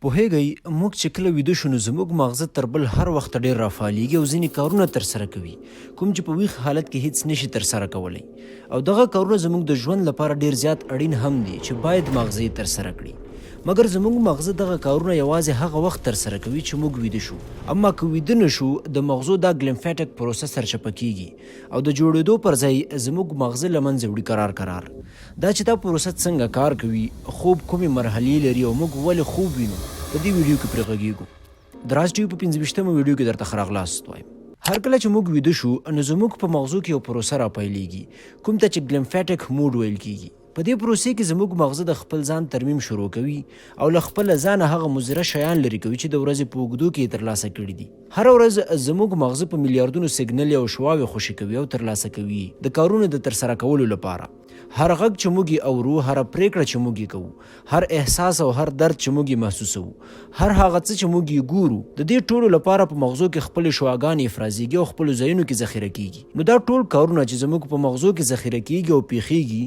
پوهېږئ، موږ چې کله ویده شو نو زموږ ماغزه تر بل هر وخته ډېر رافعالېږي او ځینې کارونه ترسره کوي کوم چې په ویښ حالت کې هېڅ نه شي ترسره کولی او دغه کارونه زموږ د ژوند لپاره ډېر زیات اړین هم دي چې باید ماغزه یې ترسره کړي. مګر زموږ ماغزه دغه کارونه یوازې هغه وخت ترسره کوي چې موږ ویده شو. اما که ویده نه شو د مغزو دا ګلیمفاټک پروسه سرچپه کېږي او د جوړېدو پر ځای زموږ ماغزه له منځه وړي کرار کرار. دا چې دا پروسه څنګه کار کوي، خوب کومې مرحلې لري او موږ ولې خوب وینو، په دې ویډیو کې پرې غږیږو. د راز ټي وي په 25مه ویډیو کې درته ښه راغلاست وایم. هر کله چې موږ ویده شو نو زموږ په مغزو کې یو پروسه راپیلیږي کوم ته چې ګلیمفاټیک موډ ویل کیږي. په دې پروسې کې زموږ مغزه د خپل ځان ترمیم شروع کوي او له خپله ځانه هغه مضره شیان لرې کوي چې د ورځې په اوږدو کې یې ترلاسه کړي دي. هره ورځ زموږ مغزه په میلیاردونو سیګنلې او شعاوې خوشې کوي او ترلاسه کوي یې د کارونو د ترسره کولو لپاره. هر غږ چې موږ یې اورو، هره پرېکړه چې موږ یې کوو، هر احساس او هر درد چې موږ یې محسوسوو، هر هغه څه چې موږ یې ګورو، د دې ټولو لپاره په مغزو کې خپلې شعاګانې افرازېږي او خپلو ځایونو کې ذخیره کېږي. نو دا ټول کارونه چې زموږ په مغزو کې ذخیره کېږي او پېښېږي،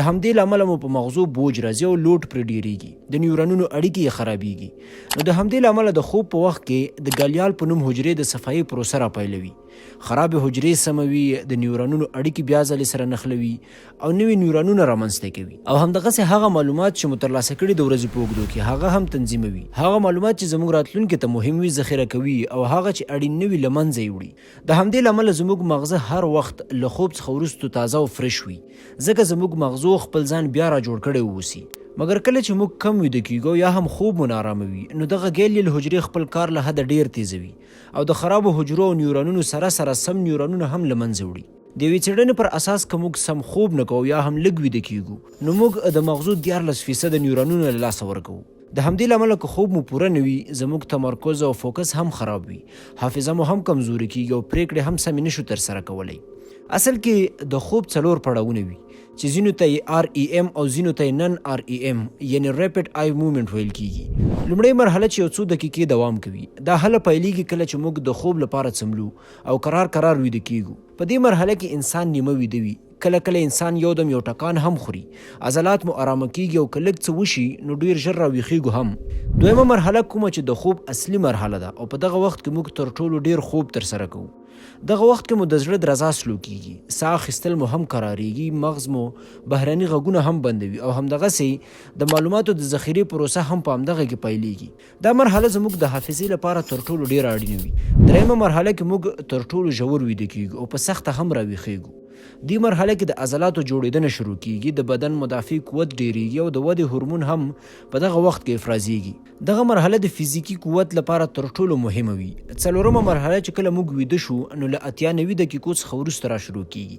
د همدې له امله مو په مغزو بوج راځي او لوډ پرې ډېرېږي، د نیورونونو اړیکې یې خرابېږي. نو د همدې له امله د خوب په وخت کې د ګلیال په نوم حجرې د صفایۍ پروسه راپیلوي، خرابې حجرې سموي، د نیورونونو اړیکې بیا ځلې سره نښلوي او نوي نیورونونه رامنځته کوي او همدغسې هغه معلومات چې مو ترلاسه کړي د ورځې په اوږدو کې هغه هم تنظیموي. هغه معلومات چې زموږ راتلونکې ته مهم وي ذخیره کوي او هغه چې اړین نه وي له منځه یې وړي. د همدې له امله زموږ ماغزه هر وخت له خوب څخه وروسته تازه او فرش وي، ځکه زموږ ماغزو خپل ځان بیا را جوړ کړی اوسي. مګر کله چې موږ کم ویده کیږو او یا هم خوب مو ناارامه وي، نو دغه ګیلیل حجرې خپل کار له حده ډیر تیزوي او د خرابو حجرو او نیورونونو سره سره سم نیورونونه هم له منځه وړي. د یوې څیړنې پر اساس که موږ سم خوب نه کوو یا هم لږ ویده کیږو، نو موږ د ماغزو 13 فیصده نیورونونه له لاسه ورکوو. د همدې له امله که خوب مو پوره نه وي، زموږ تمرکز او فوکس هم خراب وي، حافظه مو هم کمزورې کېږي او پرېکړې هم سمې نه شو ترسره کولی. اصل کې د خوب څلور پړاوونه وي، چې ځینو ته یې REM او ځینو ته یې نن REM یعنې Rapid Eye Movement ویل کېږي. لومړۍ مرحله چې یو څو دقیقې دوام کوي، دا هله پیلېږي کله چې موږ د خوب لپاره څملو او کرار کرار ویده کېږو. په دې مرحله کې انسان نیمه ویده وي، کله کله انسان یو دم یو ټکان هم خوري، عضلات مو ارامه کیږي او که لږ څه وشي نو ډیر ژر راویښیږو هم. دویمه مرحله کومه چې د خوب اصلي مرحله ده او په دغه وخت کې موږ تر ټولو ډیر خوب ترسره کوو. دغه وخت کې مو د زړه درزا سلو کیږي، ساه اخیستل مو هم کراریږي، مغز مو بهرني غږونه هم بندوي او همدغسې د معلوماتو د ذخیرې پروسه هم په همدغه کې پیلیږي. دا مرحله زموږ د حافظې لپاره تر ټولو ډېره اړینه وي. درېیمه مرحله کې موږ تر ټولو ژور ویده کېږو او په سخته هم راویښېږو. دې مرحله کې د عضلاتو جوړېدنه شروع کېږي، د بدن مدافع قوت ډېرېږي او د ودې هورمون هم په دغه وخت کې افرازېږي. دغه مرحله د فزیکي قوت لپاره تر ټولو مهمه وي. څلورمه مرحله چې کله موږ ویده شو نو له 80 90 دقیقو څخه وروسته راشروع کېږي.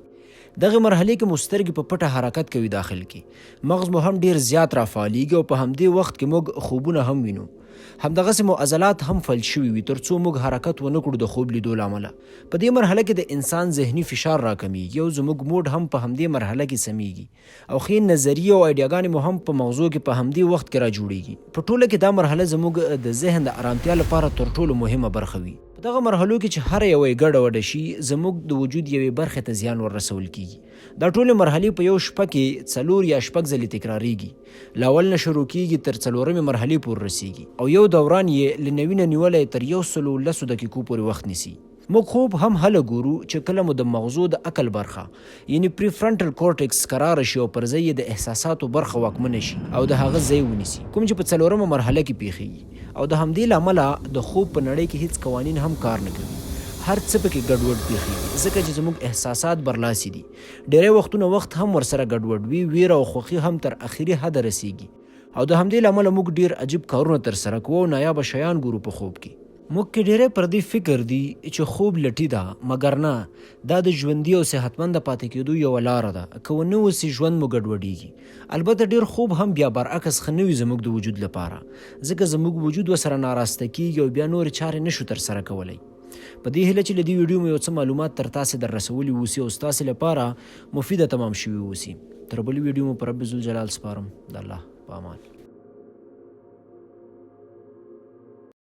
دغه مرحلې کې مو سترګې په پټه حرکت کوي داخل کې مغز مو هم ډیر زیات را فعالیږي او په همدې وخت کې موږ خوبونه هم وینو. همدغسې مو عضلات هم فلج شوي وي تر څو موږ حرکت ونه کړو د خوب لیدو له امله. په دې مرحله کې د انسان ذهني فشار راکمیږي او زموږ موډ هم په همدې مرحله کې سمیږي او ښې نظریې او ایډیاګانې مو هم په مغزو کې په همدې وخت کې را جوړیږي. په ټوله کې دا مرحله زموږ د ذهن د ارامتیا لپاره تر ټولو مهمه برخه وي. په دغه مرحلو کې چې هره یوه یې ګډه وډه شي، زموږ د وجود یوې برخې ته زیان ور رسول کیږي. دا ټولې مرحلې په یو شپه کې څلور یا شپږ ځلې تکراریږي. له اول نه شروع کیږي تر څلورمې مرحلې پورې رسیږي او یو دوران یې له 90 نه نیولی تر 110 دقیقو پورې وخت نیسي. موږ خوب هم هله ګورو چې کله مو د مغزو د عقل برخه یعنی پری فرنټل کورټکس کراره شي او پر ځای یې د احساساتو برخه واکمنه شي او د هغه ځای ونیسي کوم چې په څلورمه مرحله کې پیښیږي او د همدې له امله د خوب په نړۍ کې هیڅ قوانین هم کار نه کوي هر څه پکې ګډوډ پیښیږي ځکه چې زموږ احساسات برلاسي دي ډیری وختونه وخت هم ورسره ګډوډ وي ویره او خوښي هم تر اخري حده رسیږي او د همدې له امله موږ ډیر عجیب کارونه ترسره کوو او نایابه شیان ګورو په خوب کې. موږ کې ډیری پر دې فکر دي چې خوب لټي ده، مګر نه، دا د ژوندي او صحتمنده پاتې کېدو یوه لاره ده، که ونه وسي ژوند مو ګډوډېږي. البته ډېر خوب هم بیا برعکس ښه نه وي زموږ د وجود لپاره، ځکه زموږ وجود ورسره ناراسته کېږي او بیا نورې چارې نه شو ترسره کولی. په دې هیله چې له دې ویډیو مو یو څه معلومات تر تاسې در رسولي اوسي او ستاسې لپاره مفیده تمام شوي اوسي. تر بلې ویډیو مو په رب ذوالجلال سپارم. د الله په امان.